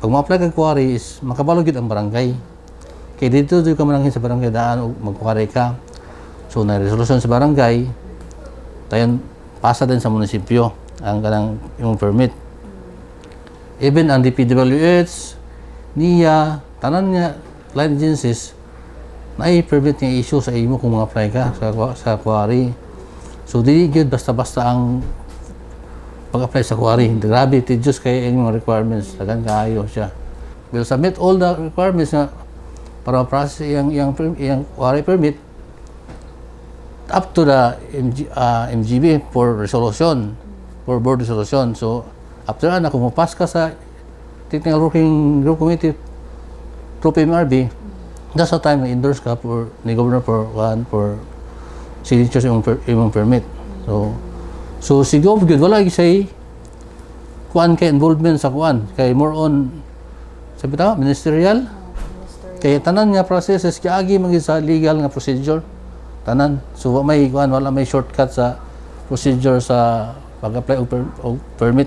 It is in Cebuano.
Pag mo-apply kag quarry is makabalo gyud ang barangay. Kay dito dito ka mananghin sa barangay daan og mag-quarry ka. So na resolution sa barangay, dayon pasa din sa munisipyo ang kanang imong permit. Even ang DPWH, NIA, tanan nga line agencies na permit nga issue sa imo kung mga-apply ka sa quarry. So dili gyud basta-basta ang pag-apply sa quarry. Grabe tedious kay ang mga requirements. Daghan kaayo siya. We'll submit all the requirements na para ma-process iyang quarry permit up to the MGB for resolution, for board resolution. So, after ana, kung mapass ka sa Technical Working Group Committee through PMRB, that's the time na endorse ka for ni Governor for one for signature sa imong permit. So si Gov gyud wala gyud say kuan kay involvement sa kuan kay more on sabi ta ministerial. Minister. Kay tanan nga processes giagi man gyud sa legal nga procedure tanan. So wa may kuan, wala may shortcut sa procedure sa pag-apply og permit.